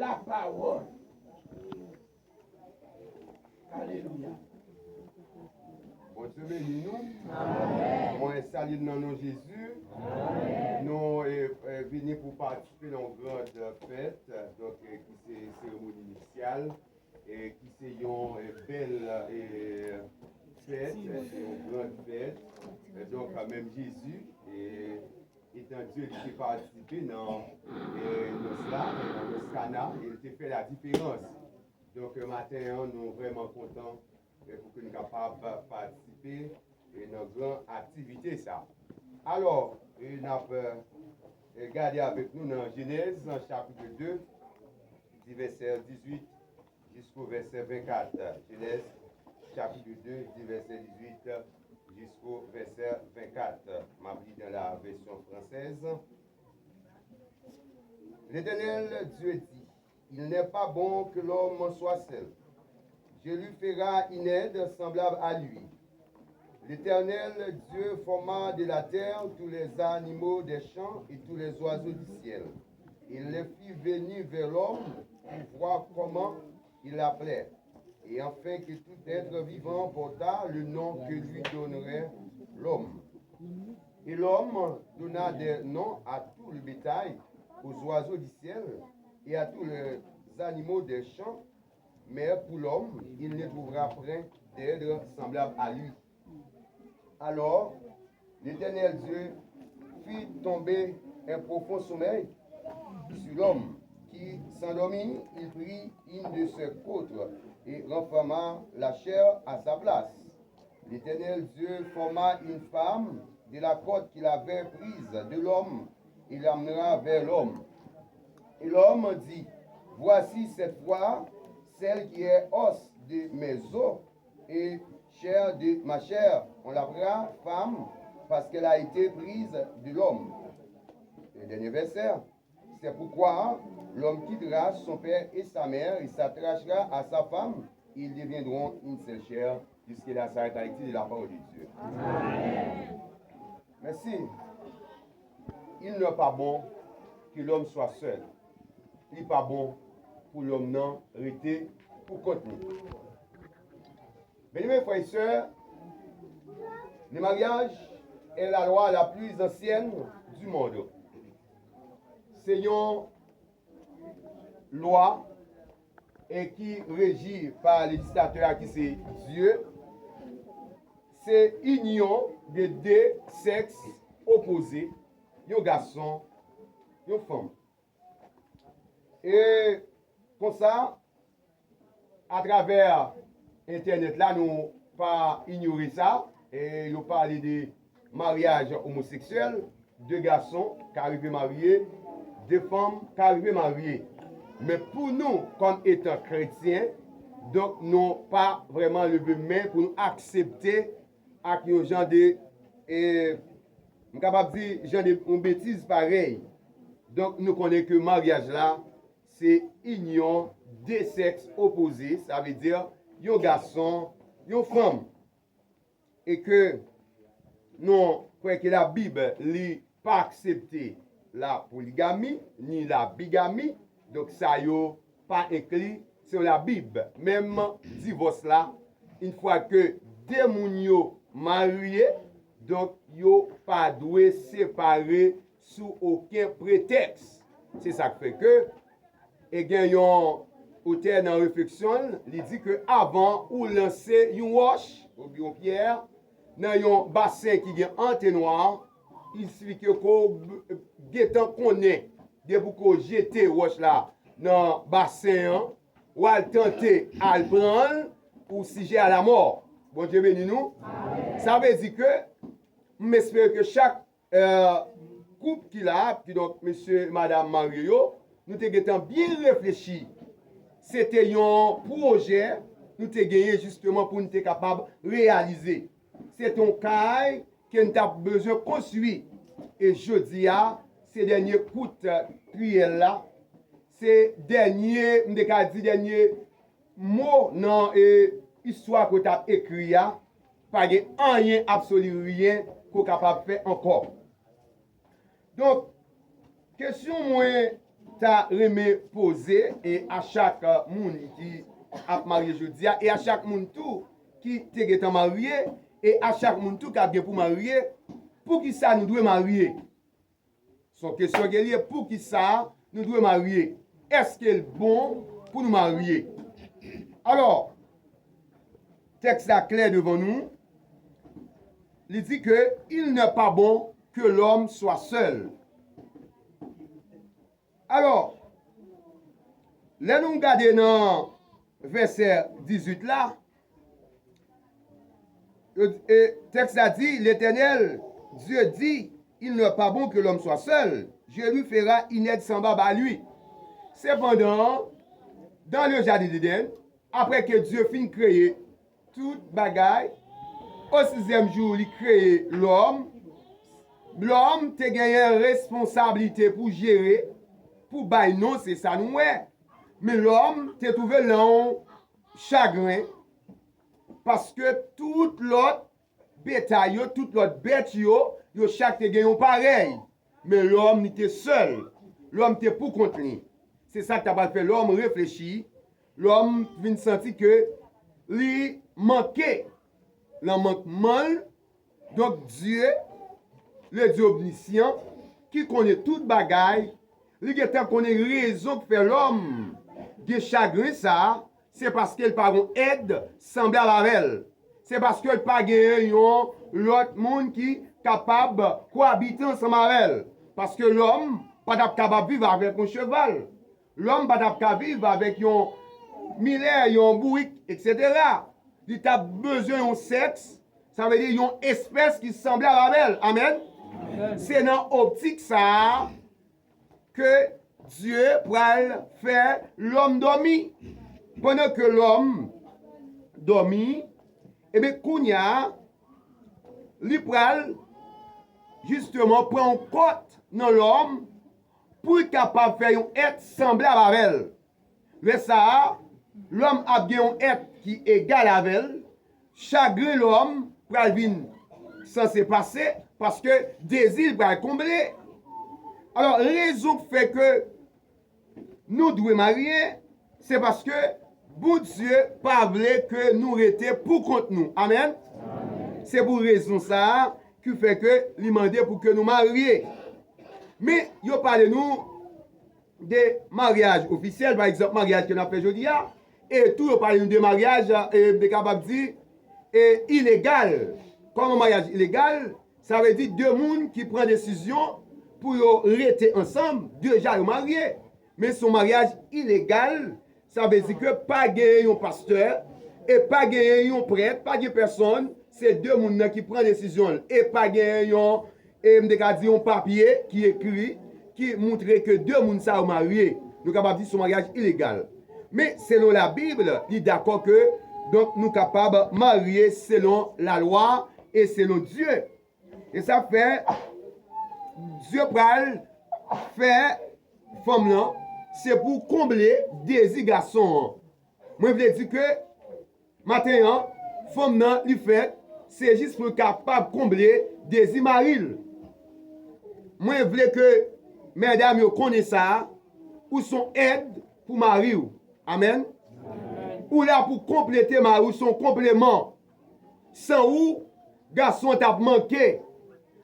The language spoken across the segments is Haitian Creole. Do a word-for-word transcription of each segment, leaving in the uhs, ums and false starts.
la parole. Alelouya. Bondye beni nou. Amèn. Mwen salye n nan non Jezi. Amèn. Nou eh, eh, vini pou patisipe nan yon gran fèt, donk, eh, ki se seremoni nisyal, eh, ki se yon eh, bèl eh, fèt, eh, se yon gran fèt. Eh, donk, menm Jezi, eh, etan Dye, li te patisipe nan eh, nòs la, eh, nan nòs Kana, e li te fè la diferans. Donk, eh, maten an, nou vrèman kontan eh, pou ke nou kapab patisipe eh, nan gran aktivite sa. Alò, eh, n ap eh, gade avèk nou nan Jenèz, chapit de, di vèsè dizuit jisko vèsè vennkat. Jenèz, chapit de, di vèsè dizuit jisko vèsè vennkat. M ap li dans la version française. L'Éternel Dieu dit, il n'est pas bon que l'homme soit seul. Je lui ferai une aide semblable à lui. L'Éternel Dieu forma de la terre tous les animaux des champs et tous les oiseaux du ciel. Il les fit venir vers l'homme pour voir comment il l'appelait, et afin que tout être vivant portât le nom que lui donnerait l'homme. Et l'homme donna des noms à tout le bétail, aux oiseaux du ciel et à tous les animaux des champs, mais pour l'homme, il ne trouvera point d'aide semblable à lui. Alors, l'Éternel Dieu fit tomber un profond sommeil sur l'homme, qui s'endormit, il prit une de ses côtes et renferma la chair à sa place. L'Éternel Dieu forma une femme de la côte qu'il avait prise de l'homme et l'amena vers l'homme. Et l'homme dit, voici cette fois celle qui est os de mes os et chair de ma chair. On l'appellera femme parce qu'elle a été prise de l'homme. Le dernier verset. C'est pourquoi l'homme quittera son père et sa mère et s'attachera à sa femme, et ils deviendront une seule chair. Jusque-là, ça a été la parole de Dieu. Amen. Merci. Il n'est pas bon que l'homme soit seul. Li pa bon pou lòm nan rete pou kont li. Bien-aimés frères et sœurs, le mariage est la loi la plus ancienne du monde. Se yon lwa e ki reji pa lejislatè a ki se Dye. Se inyon de de sèks opoze, yon gason, yon fanm. E konsa, atravè entènèt la, nou pa inyore sa. E yo pale de maryaj omoseksyèl, de gason ka rive marye, de fanm ka rive marye. Men pou nou, kòm etan kretyen, donk nou pa vrèman leve men pou nou aksepte ak yon jan de, e, m kapab di, jan de yon betiz parèy. Donk nou konnen ke maryaj la, se inyon de sèks opoze, sa vle di yon gason, yon fanm. E ke nou kwè ke Labib li pa aksepte la poligami, ni la bigami, donk sa yo pa enkli se Labib. Menm divòs la, yon fwa ke de moun yo marye, donk yo pa dwe separe sou okenn pretèks. Se sa k fè ke e gen yon otè nan refleksyon l, li di ke avan ou lanse yon wòch oubyen yon pyè nan yon basen ki gen antenwa, il suffit ke w gentan konnen depi ke w jete wòch la nan basen an, w al tante al pran l, ou sijè a lamò. Bondye beni nou. Sa vle di ke m espere ke chak eh, koup ki la, kidonk mesye, madanm marye yo, nou te gentan byen reflechi. Se te yon pwojè nou te genyen jisteman pou nou te kapab reyalize. Se te yon kay ke n t ap bezwen konstwi. E jodi a, se dènye kout, eh, triyèl la. Se dènye, m te ka di dènye mo nan, eh, istwa ke w t ap ekri a. Pa gen anyen, absoli ryen ke w kapab fè ankò. Donk, kesyon mwen ta renmen poze e a chak moun ki ap marye jodi a, e a chak moun tou ki te gentan marye, e a chak moun tou k ap gen pou marye, poukisa nou dwe marye? Se yon kesyon ke l ye, poukisa nou dwe marye? Èske l bon pou nou marye? Alò, tèks la klè devan nou. Li di ke il n'est pas bon que l'homme soit seul. Alò, lè nou gade nan vèsè dizuit la, e, e, tèks la di, L'Éternel Dieu dit, il n'est pas bon que l'homme soit seul. Je lui ferai une aide semblable à lui. Cependant, dans le jardin d'Éden, après que Dieu fin créé tout bagay, o sizyèm jou, li kreye lòm. Lòm te genyen responsablite pou jere, pou bay non, se sa nou wè. Men lòm te twouve l nan yon chagren, paske tout lòt betay yo, tout lòt bèt yo, yo chak te gen yon parèy. Men lòm, li te sèl. Lòm te pou kont li. Se sa k ta pral fè lòm reflechi. Lòm vin santi ke li manke nan mankman l. Donk, Dye, le Dye omnisyan, ki konnen tout bagay, li gentan konnen rezon k fè lòm gen chagren sa a, se paske l pa gon èd sanblab avè l. Se paske l pa genyen yon lòt moun ki kapab kowabite ansanm avè l. Paske lòm pa t ap kapab viv avèk yon cheval. Lòm pa t ap ka viv avèk yon milè, yon bourik, etsetera. Li t ap bezwen yon sèks, sa vle di yon espès ki sanblab avè l. Amèn? Amèn. Se nan optik sa a ke Dye pral fè lòm dòmi. Pandan ke lòm dòmi, ebyen, kounye a, li pral jisteman pran yon kòt nan lòm pou l kapab fè yon èt sanblab avè l. Lè sa a, lòm ap gen yon èt ki egal avè l. Chagren lòm pral vin sanse pase, paske dezi l pral konble. Alò, rezon k fè ke nou dwe marye, se paske Bondye pa vle ke nou rete pou kont nou. Amèn? Se pou rezon sa a ki fè ke li mande pou ke nou marye. Men, yo pale nou de maryaj ofisyèl, pa egzanp, maryaj ke n ap fè jodi a, e tou yo pale nou de maryaj, e, m te kapab di, e, ilegal. Kòman maryaj ilegal? Sa vle di de moun ki pran desizyon pou yo rete ansanm, deja yo marye. Men se yon maryaj ilegal, sa vle di ke pa genyen yon pastè, e pa genyen yon prèt, pa gen pèsonn, se de moun nan ki pran desizyon l, e pa genyen yon, e m te ka di yon papye ki ekri, ki montre ke de moun sa yo marye. Nou kapab di se yon maryaj ilegal. Men, selon Labib, li dakò ke, donk, nou kapab marye selon lalwa e selon Dye. E sa fè, Dye pral fè fanm lan, se pou konble dezi gason an. Mwen vle di ke maten an, fanm nan, li fèt, se jis pou l kapab konble dezi mari l. Mwen vle ke medam yo konnen sa, ou se yon èd pou mari w. Amèn. Ou la pou konplete mari w, se yon konpleman. San ou, gason an t ap manke.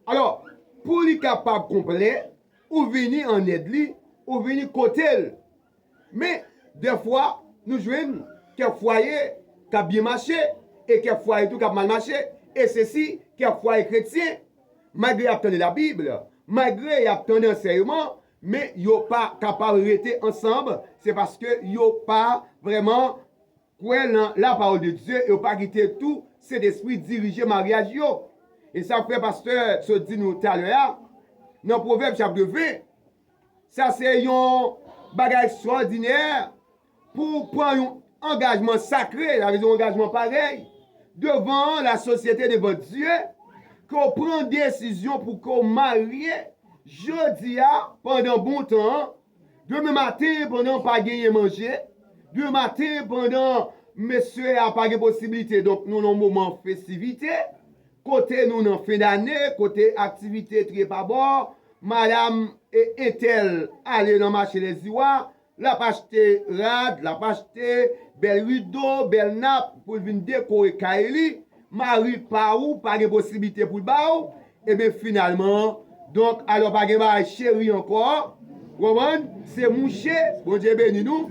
Alò, pou li kapab konplè, ou vini an èd li, ou vini kote l. Men, dèfwa, nou jwenn kèk fwaye k ap byen mache, e kèk fwaye tou k ap mal mache, e se si kèk fwaye kretyen, malgre y ap tande Labib, malgre y ap tande ansèyman, men yo pa kapab rete ansanm, se paske yo pa vrèman kwè nan lapawòl de Dye, e yo pa kite tou Sentespri dirije maryaj yo. E sa fè pastè sot di nou talè a, nan Pwovèb chapit ven, sa se yon bagay ekstwòdinè pou w pran yon angajman sakre, sa vle di yon angajman parèy, devan lasosyete, devan Dye, ke w pran desizyon pou ke w marye jodi a, pandan bon tan an, demen maten, pandan pa genyen manje, demen maten, pandan mesye a pa gen posiblite, donk, nou nan moman festivite, kote nou nan fen dane, kote aktivite trepabò, madanm e entèl ale nan mache Lèziwa, l ap achte rad, l ap achte bèl rido, bèl nap pou l vin dekore kay li, mari pa ou pa gen posiblite pou l ba w, ebyen finalman, donk, alò pa gen bagay cheri ankò, w konprann? Se mouche, Bondye beni nou,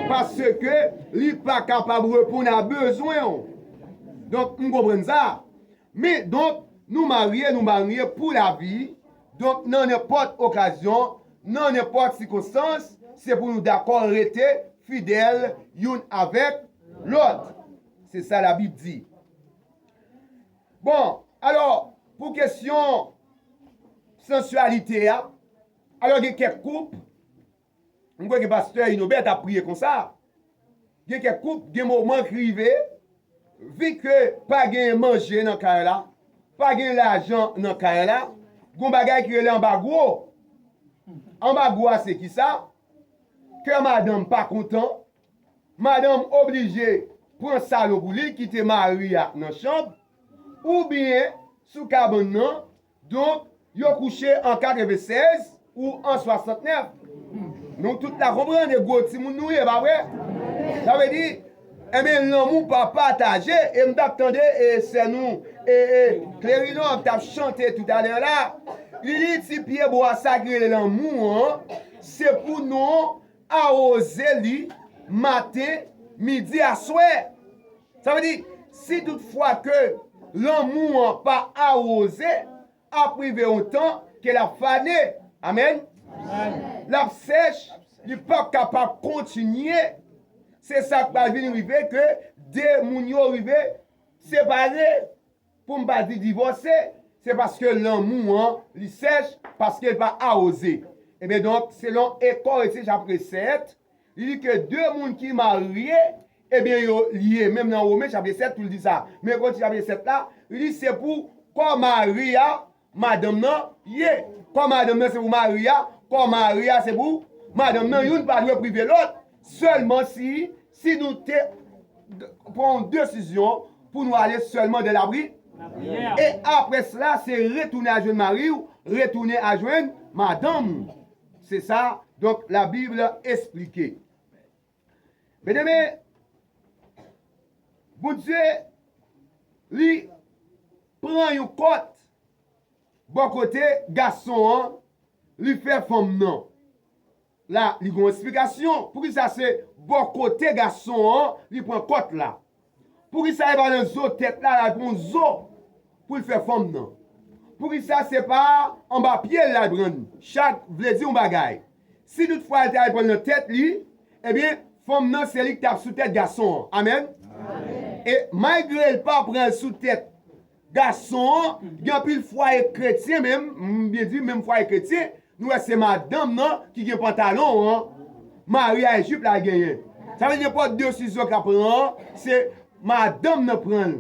paske li pa kapab reponn a bezwen w. Donk, m konprann sa. Men, donk, nou marye, nou marye pou lavi. Donk, nan nenpòt okazyon, nan nenpòt sikonstans, se pou nou dakò rete fidèl youn avèk lòt. Se sa Labib di. Bon, alò, pou kesyon sansyalite a, alò, gen kèk koup, m kwè ke pastè Inobè t ap priye konsa. Gen kèk koup, gen moman ki rive, vi ke pa gen manje nan kay la, pa gen lajan nan kay la, gon bagay ki rele anbagwo. Anbagwo a se kisa? Kè madanm pa kontan, madanm oblije pran salon pou li, kite mari a nan chanm, oubyen sou kabann nan, donk, yo kouche an katrevennsèz ou an swasantnèf. Nou tout la konprann, e gwo timoun nou ye, pa vre? Sa vle di, enben, lanmou pa pataje, e m t ap tande, e sè nou, e, e Klerinon k t ap chante toutalè la, li di ti pyebwa sa ki rele lanmou an, se pou nou awoze li maten, midi, aswè. Sa vle di, si tout fwa ke lanmou an pa awoze, ap rive yon tan ke l ap fane. Amèn. L ap sèch, li p ap kapab kontinye. Se sa k pral vin rive ke de moun yo rive separe, pou m pa di divòse, se paske lanmou an, li sèch, paske l pa awoze. Ebyen donk, selon Kòrentyen chapit sèt, li di ke de moun ki marye, ebyen yo lye, menm nan Women chapit sèt tou li di sa. Men Kòrentyen chapit sèt la, li di se pou kò mari a, madanm nan ye. Kò madanm nan se pou mari a, kò mari a se pou madanm nan, youn pa dwe prive lòt. Sèlman si, si nou te pran yon desizyon pou nou ale sèlman de labri. E apre sela, se retounen a jwenn mari w, retounen a jwenn madanm ou. Se sa, donk, Labib esplike. Byeneme, Bondye, li pran yon kòt bò kote gason an, li fè fanm nan. La, li gon esplikasyon. Poukisa se bò kote gason an, li pran kòt la? Poukisa e pa nan zo tèt la, l al pran zo pou l fè fanm nan? Poukisa se pa anba pye l, l al pran l? Chak vle di yon bagay. Si toutfwa l te al pran l nan tèt li, ebyen, fanm nan se li ki t ap sou tèt gason an. Amèn? E malgre l pa pran l sou tèt gason an, gen anpil fwaye kretyen menm, m byen di menm fwaye kretyen, nou wè se madanm nan ki gen pantalon an, mari a e jip la genyen. Sa vle di nenpòt desizyon k ap pran an, se madanm nan pran l.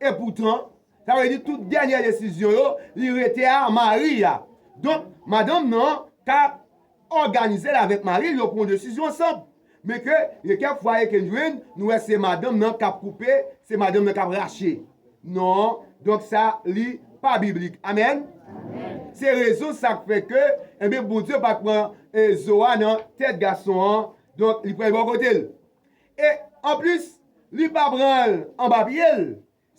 Epoutan, sa vle di tout dènye desizyon yo, li rete a mari a. Donk, madanm nan ka òganize l avèk mari l, yo pran yon desizyon ansanm. Men ke, gen kèk fwaye ke n jwenn, nou wè se madanm nan k ap koupe, se madanm nan k ap rache. Non, donk sa, li pa biblik. Amèn? Se rezon sa k fè ke, enben, Bondye pa t pran, e, zo a nan tèt gason an, donk li pran l bò kote l. E, anplis, li pa pran l anba pye l.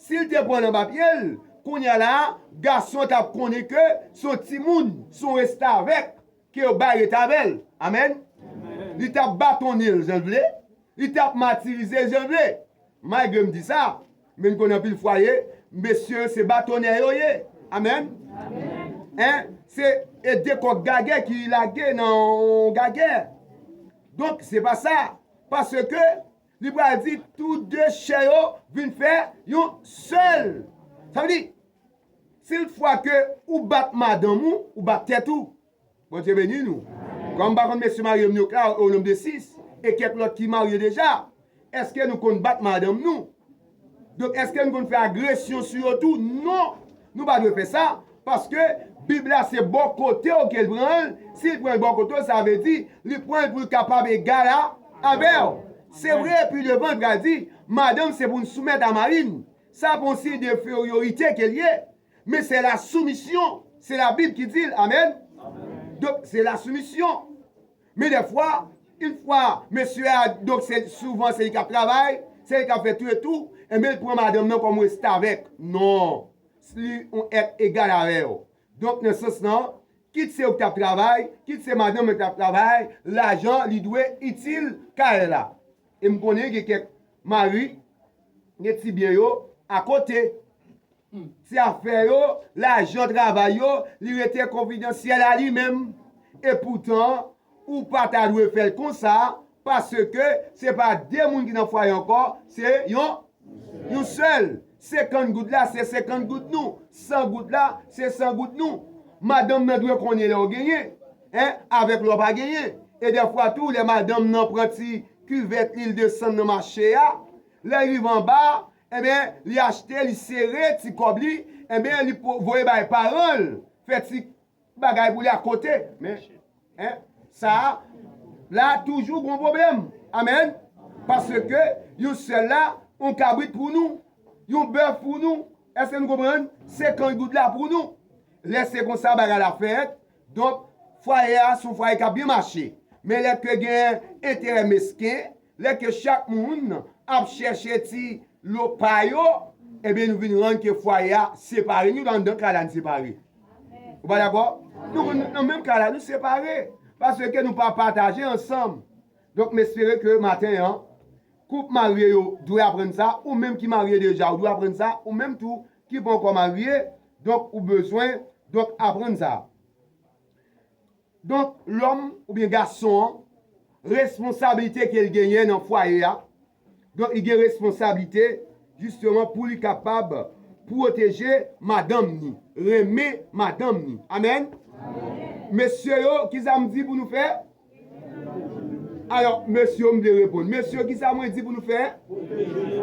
Si l te pran l anba pye l, kounye a la a, gason an t ap konnen ke se yon timoun, se yon restavèk ke yo bay ret avè l. Amèn? Li t ap batonnen l jan l vle, li t ap matirize l jan l vle. Malgre m di sa, men n konnen anpil fwaye, mesye yo se batonè yo ye. Amèn? En, se, e, de kòk gagè ki lage nan yon gagè. Donk, se pa sa. Paske li pral di tou de chè yo vin fè yon sèl. Sa vle di, si toutfwa ke ou bat madanm ou, ou bat tèt ou. Bondye beni nou. Kòm m pa konn mesye marye m yo k la, o nonb de sis, e kèk lòt ki marye deja, èske nou konn bat madanm nou? Donk, èske nou konn fè agresyon sou yo tou? Non! Nou pa dwe fè sa, paske Bib la se bò kote w ke l pran l. Si l pran l bò kote w, sa vle di li pran l pou l kapab egal a, avè w. Se vre, pi devan, l pral di, madanm se pou n soumèt a mari n. Sa pa yon siy denferyorite ke l ye, men se la soumisyon, Se Labib ki di l. Amèn. Donk, se la soumisyon. Men dèfwa, yon fwa, mesye a, donk, se souvan se li k ap travay, se li k ap fè tou e tou, enben, l pran madanm nan kòm restavèk. Non. Li yon èt egal avè w. Donk, nan sans lan, kit se ou k t ap travay, kit se madanm mwen k t ap travay, lajan, li dwe itil kay la. E m konnen gen kèk mari, gen ti byen yo akote. Ti afè yo, lajan travay yo, li rete konfidansyèl a li menm. Epoutan, ou pa ta dwe fè l konsa, paske se pa de moun ki nan fwaye ankò, se yon, yon sèl. Senkant goud la, se senkant goud nou. San goud la, se san goud nou. Madanm nan dwe konnen lè w genyen, en, avèk lè w pa genyen. E dèfwa tou, lè madanm nan pran ti kivèt li, l desann nan mache a, lè l rive anba, enben, li achte, li sere ti kòb li, enben, li po-, voye bay paran l, fè ti bagay pou li akote. Men, en, sa a, la toujou gon pwoblèm. Amèn. Paske yon sèl la, yon kabrit pou nou, yon bèf pou nou. Èske nou konprann? Senkant goud la pou nou. Lè se konsa bagay la fèt, donk, fwaye a se yon fwaye k ap byen mache. Men lè ke gen enterè mesken, lè ke chak moun ap chèche ti lo pa yo, ebyen, nou vin rann ke fwaye a separe. Nou anndan kay la, n separe. Ou pa dakò? Nou, nou nan menm kay la, nou separe. Paske nou pa pataje ansanm. Donk, m espere ke maten an, koup marye yo dwe aprann sa, ou menm ki marye deja, ou dwe aprann sa, ou menm tou ki poko marye, donk, ou bezwen, donk, aprann sa. Donk, lòm oubyen gason an, responsablite ke l genyen nan fwaye a, donk, li gen responsablite, jisteman, pou li kapab pwoteje madanm ni, renmen madanm ni. Amèn? Mesye yo, kisa m di pou nou fè? Alò, mesye yo, m vle reponn. Mesye yo, kisa mwen di pou nou fè?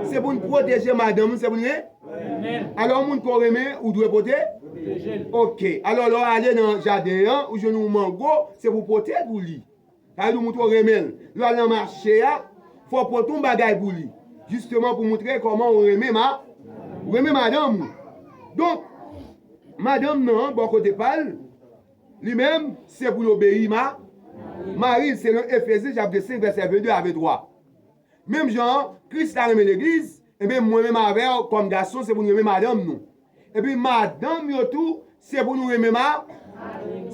Se pou n pwoteje madanm nou, se pou n re-, alò, yon moun ke w renmen, ou dwe pote? Oke. Alò, lè w ale nan jaden an, ou jwenn yon mango, se pou w pote l pou li. Sa vle di w montre w renmen l. Lè w al nan mache a, fò w pote yon bagay pou li. Jisteman pou montre kòman w renmen ma-, w renmen madanm ou. Donk, madanm nan, bò kote pa l, li menm, se pou l obeyi ma-, mari l, selon Efezyen chapit senk, vèsè vennde a venntwa. Menm jan an, Kris la renmen legliz, enben, mwen menm avè w, kòm gason, se pou nou renmen madanm nou. Epi madanm yo tou, se pou nou renmen ma-,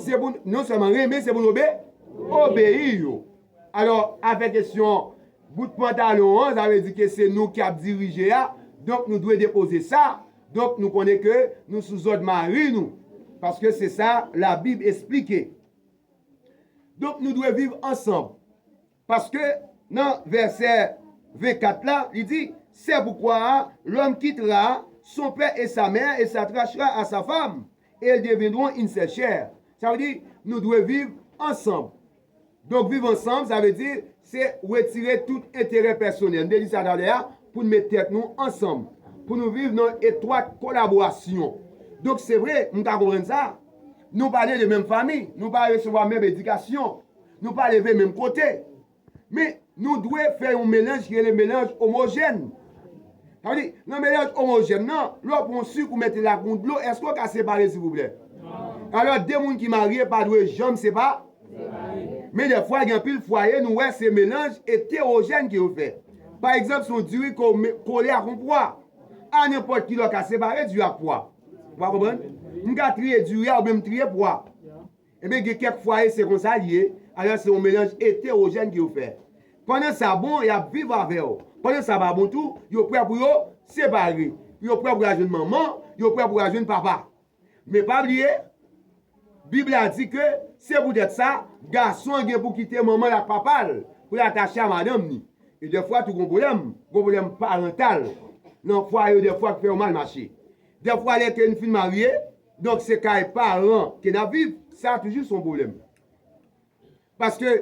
se pou n-, non sèlman renmen, se pou nou obe-, obeyi yo. Alò, afè kesyon bout pantalon an, sa vle di ke se nou ki ap dirije a, donk nou dwe depoze sa, donk nou konnen ke nou sou zòd mari nou, paske se sa Labib esplike. Donk nou dwe viv ansanm. Paske nan vèsè vennkat la, li di, c'est pourquoi l'homme quittera son père et sa mère et s'attachera à sa femme, et ils deviendront une seule chair. Sa vle di, nou dwe viv ansanm. Donk, viv ansanm, sa vle di, se retire tout enterè pèsonèl. M te di sa talè a, pou n met tèt nou ansanm. Pou nou viv nan etwat kolaborasyon. Donk, se vre, m ka konprann sa. Nou pa de menm fanmi, nou pa resevwa menm edikasyon. Nou pa leve menm kote. Men, nou dwe fè yon melanj ki rele melanj omojèn. Sa vle di, nan melanj omojèn nan, lè w pran yon sik ou mete l ak yon dlo, èske w ka separe, silvouplè? Alò, de moun ki marye pa dwe janm sepa-, men dèfwa, gen anpil fwaye, nou wè se melanj etewojèn ke yo fè. Pa egzanp, se yon diri ke w me-, kole ak yon pwa. A nenpòt ki lè w ka separe diri ak pwa. Ou pa konprann? M ka triye diri a oubyen m triye pwa. Ebyen, gen kèk fwaye, se konsa l ye. Alò, se yon melanj etewojèn ke yo fè. Pandan sa bon, y ap viv avè w. Pandan sa pa bon tou, yo prè pou yo separe. Yo prè pou y al jwenn manman, yo prè pou y al jwenn papa. Men pa bliye, Bib la di ke se poutèt sa, gason an gen pou kite manman l ak papa l, pou l atache a madanm ni. E dèfwa tou gon pwoblèm, gon pwoblèm parantal nan fwaye yo dèfwa ki fè yo mal mache. Dèfwa lè ke n fin marye, donk se kay paran ke n ap viv, sa toujou se yon pwoblèm. Paske,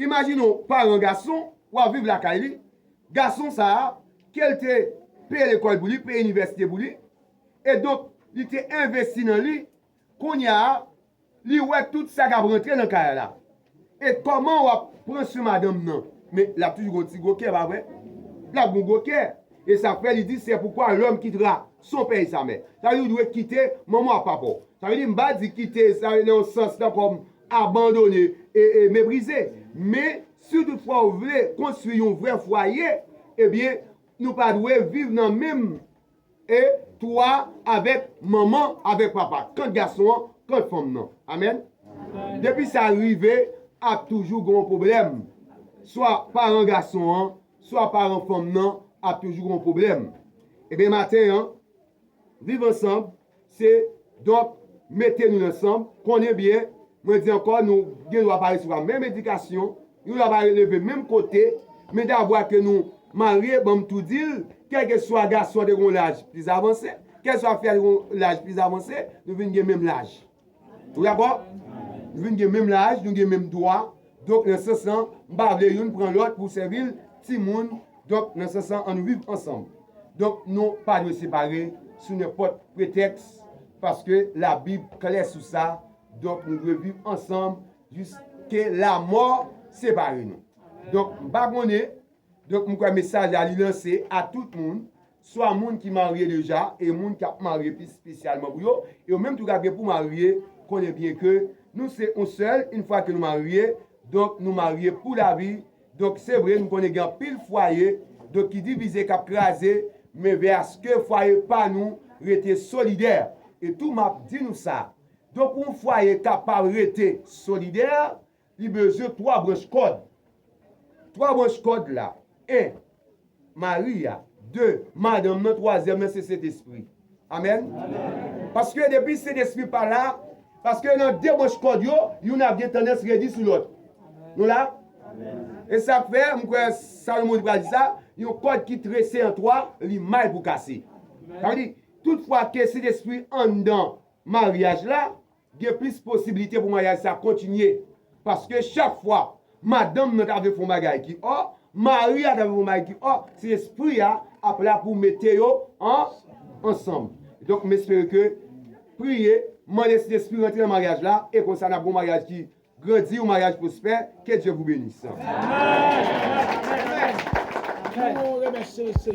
imajine w paran gason, w ap viv lakay li, gason sa a, ke l te peye lekòl pou li, peye inivèsite pou li, e donk, li te envesti nan li, kounye a, li wè tout sa k ap rantre nan kay la. E kòman w ap pran swen madanm nan? Men, l ap toujou gon ti gwo kè, pa vre? L ap gon gwo kè. E sa fè li di, c'est pourquoi l'homme quittera son père et sa mère. Sa vle di ou dwe kite manman ak papa w. Sa vle di, m pa di kite, sa vle nan yon sans nan kòm abandone e, e meprize. Men, si toutfwa ou vle konstwi yon vrè fwaye, ebyen, nou pa dwe viv nan menm e twa avèk manman, avèk papa, kant gason an, kant fanm nan. Amèn. Depi sa rive, ap toujou gen yon pwoblèm. Swa paran gason an, swa paran fanm nan, ap toujou gen yon pwoblèm. Ebyen, maten an, viv ansanm, se, donk, mete nou ansanm, konnen byen, mwen di ankò, nou gen dwa pa resevwa menm edikasyon, nou gen dwa pa leve menm kote, men davwa ke nou marye, ban m tou di l, kèlkeswa gason an te gen yon laj plis avanse, kèlkeswa fi a te gen yon laj plis avanse, nou vin gen menm laj. Ou dakò? Nou vin gen menm laj, nou gen menm dwa. Donk, nan sans lan, m pa vle youn pran lòt pou sèvi l timoun. Donk, nan sans lan, ann viv ansanm. Donk, nou pa dwe separe sou nenpòt pretèks, paske Labib klè sou sa. Donk, nou dwe viv ansanm jiske lamò separe nou. Donk, m pa konnen, donk, m kwè mesaj la, li lanse a tout moun, swa moun ki marye deja, e moun k ap marye pi espesyalman pou yo, e ou menm tou k ap gen pou marye, konnen byen ke nou se yon sèl, yon fwa ke nou marye, donk, nou marye pou lavi. Donk, se vre, nou konnen gen anpil fwaye, donk, ki divize, k ap kraze, men vèske fwaye pa nou rete solidè. E tou, m ap di nou sa. Donk, pou yon fwaye kapab rete solidè, li bezwen twa branch kòd. Twa branch kòd la. En, mari a. De, madanm nan. Twazyèm nan, se Sentespri. Amèn. Paske depi Sentespri pa la, paske nan de branch kòd yo, youn ap gen tandans redi sou lòt. Nou la? E sa k fè, m kwè Salomon te pral di sa, yon kòd ki trese an twa, li may pou kase. Sa vle di, tout fwa ke Sentespri anndan maryaj la, gen plis posibilite pou maryaj sa kontinye. Paske chak fwa madanm nan ta vle fè yon bagay ki ò, mari a ta vle fè yon bagay ki ò, Sentespri a ap la pou mete yo an, ansanm. Donk, m espere ke priye, mande Sentespri rantre nan maryaj la, e konsa n ap gen yon maryaj ki grandi, yon maryaj pwospè. Que Dieu vous bénisse. Amèn. Amèn. Nou remèsye le Senyè.